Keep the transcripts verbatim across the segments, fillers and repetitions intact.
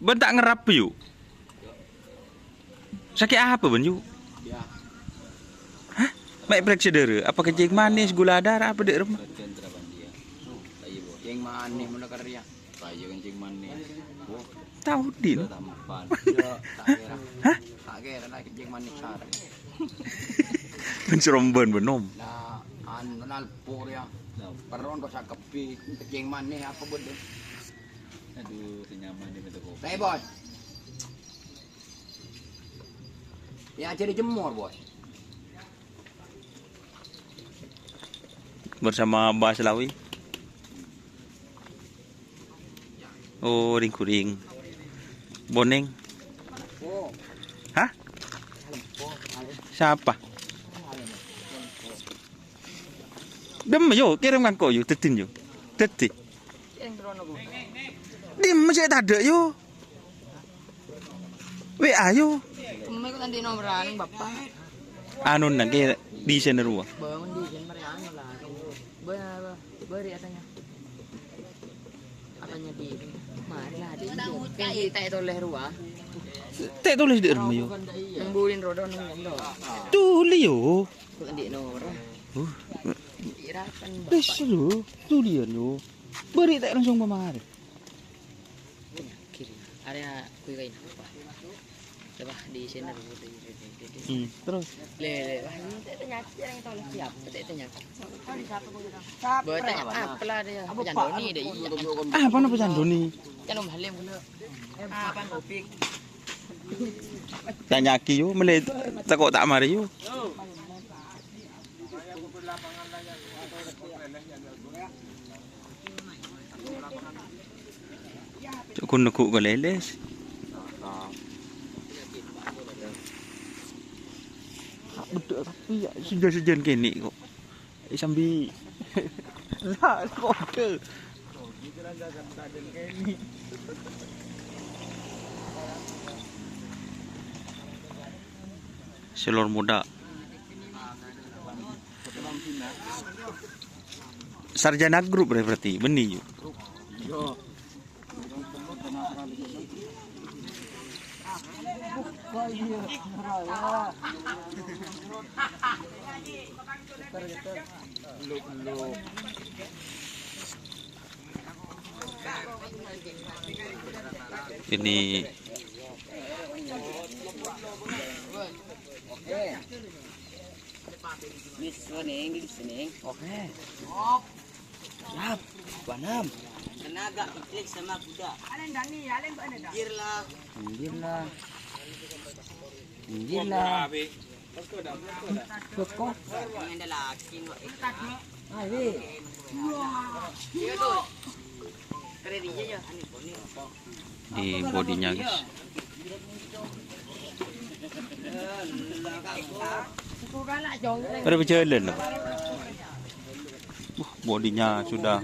Bân ta' ngerrep, yu? Sakè' apa, bân, yu? Hah? Mè' parèksa dârâ? Apa kencing manis, gula darah, apa dâ' remma? Kencing manis, mana kerja? Saya kencing manis. Tao, Din. Tampan. Hah? Tak kira lah kencing manis sareng. Bân sè rombân, bân, Nom. Nah, anu, nalpor ya. Peron kok sakebbi. Kencing manis apa, bân? Aduh, senyaman di metu kopi. Nih, Bos. Ya, jadi jemur, Bos. Bersama Mbah Selawi. Oh, ring-kuring. Boneng. Hah? Sapa? Dem, yo, kirim ka engko', yo, dâddhin, yo. Dâddhi. Dem, cè' tadâ', yo. W A, yo. Kemma kok nanti nomoran, Bapak? Anu, nang ke desainer rowa. Bangun di desain mereka anu lah. Bâ-, bâ-, bâri' katanya. Katanya di, mari lah, di, kan di tè' tolè rowa. Tè' tolè dâ' remma, yo. Nembulin roda nang kandang. Tolè, yo. Kok nanti nomoran? Uh. Irakan, Bapak. Des, yo. Tolèyan, yo. Bâri' tè' langsung pamarè. Penyakit. Area kuwi kain apa? Coba di sini dulu, di, di, di, di. Hmm, terus? Le, le, wah, ini tè' tanya, yang tahu siapa? Tè' tanya. Buat tanya apa lah dia? Penyandoni deh, iya. Ah, apa nama penyandoni? Kan Om Halim dulu. Apa kopi? Tanyaki, yo, mele teko ta' marè, yo. Cuk, ghun neggu' ka lèlès. Beddhâ, tapi ya, sejân-sejân kènè' kok. Eh, sambi la kode. Selor muda. Sarjana grup berarti, bânnè, yu. Ini. Miss, warning, listening. Oke. Siap. Panam. Tenaga, Idris sama kuda. Minggirlah. Minggirlah. Minggirlah. Kok? Ini ada laki, Wak. Ayo. Iya, tuh. Keren, iya, ya. Aneh, aneh. Di bodinya, guys. Pada berjalan, loh. Uh, bodinya sudah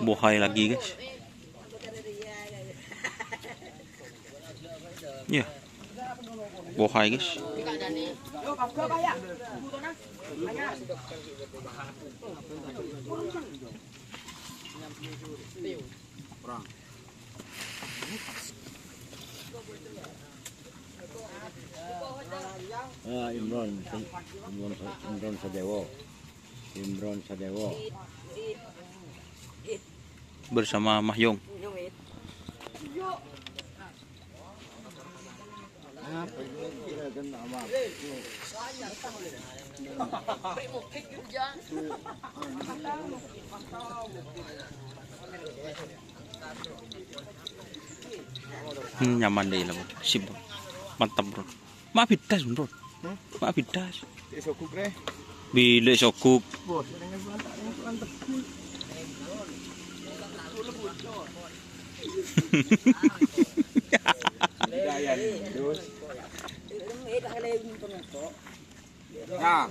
bohai lagi, guys. Ya. Bohai, guys. Ah, Imron, Imron, Imron Sadewo. Imron Sadewo. Bersama Mahyong. Hmm, nyaman deh, lah, Bro. Sip, Bro. Mantap, Bro. Ma' bidhâs, Bro. Hah? Ma' bidhâs. Cek soguk, Re. Bilâ soguk. Bos, yang mantap, yang mantap. Terus. Nah.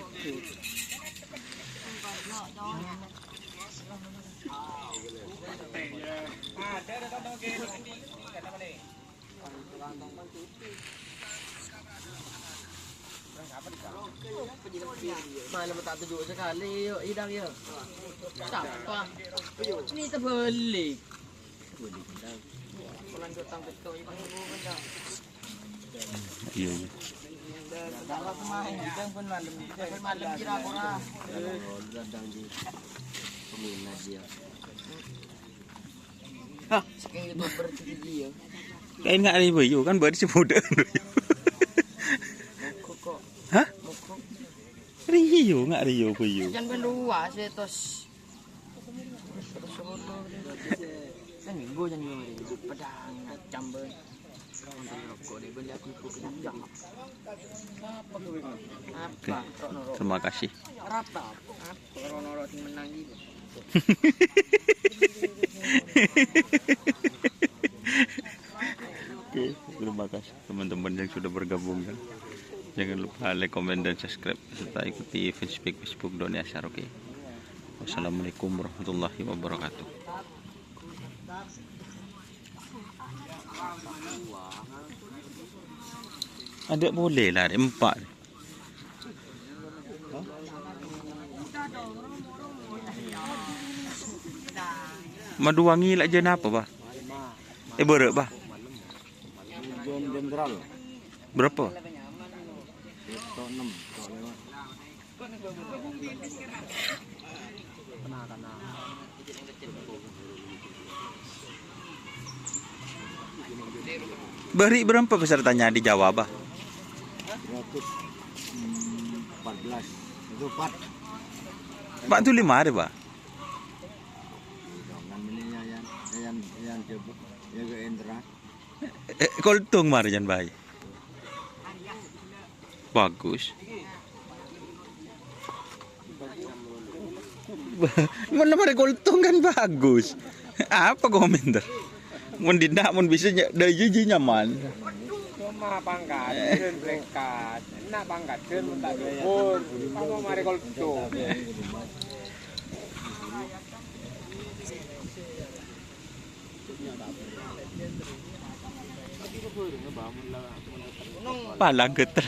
Malem tak tuju sekali, yuk, idang, yuk. Sapa? Ini terbalik. Iya, iya. Hah, saking YouTuber iki ya. Kaen nggak ada ibu, kan baru sebut. Kok, kok. Hah? Rio, nggak Rio, Rio. Jangan luas ya, tos. Kan minggu, jangan minggu. Pedang, macam, ben. Nonton rokok deh, beli aku, aku kena jam. Apa? Oke, terima kasih. Rata. Apa? Kalau norok sing menang gitu. Oke, terima kasih teman-teman yang sudah bergabung, ya. Jangan lupa like, comment, dan subscribe, serta ikuti fanspage Facebook Doni Asar, oke? Wassalamualaikum warahmatullahi wabarakatuh. Ada boleh lah, ada empat. Maduwangi la' jam apa, Bah? Eh, bârâ', Bah? Jam, jam berapa? Setengah enam, setengah lewat. Bâri' bârâmpa pesertanya di Jawa, Bah? Seratus empat belas. Itu empat. Pak, itu lima hari, Pak. Jangan ini ya, yang, yang, yang jebuk, ya, ke Indra. Eh, koltong marè jân bhâi. Bagus. Mon marè koltong kan bagus. Apa komentar? Mon dinna', mon bisa nya-, dâ' jiji nyaman. Coma pangkat, dâ' plengkat. Enna' pangkat, dâ' mon ta' dhuwur. Apa marè koltong? Palang geter.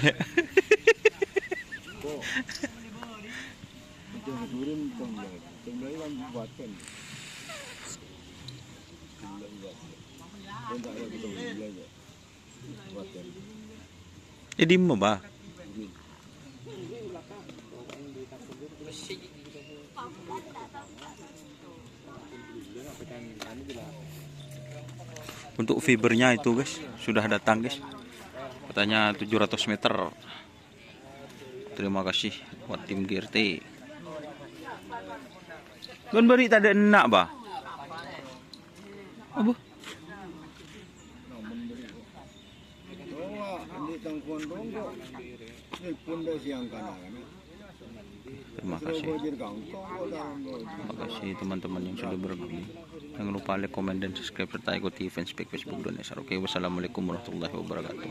Eh, dimma, Bah? Untuk fibernya itu, guys, sudah datang, guys. Katanya tujuh ratus meter. Terima kasih buat tim G R T. Kan bâri' tadâ' enna', Bah. Apa? Terima kasih. Terima kasih teman-teman yang sudah bergabung. Jangan lupa like, komen, dan subscribe, serta ikuti fanspage Facebook Doni Asar. Oke, wassalamualaikum warahmatullahi wabarakatuh.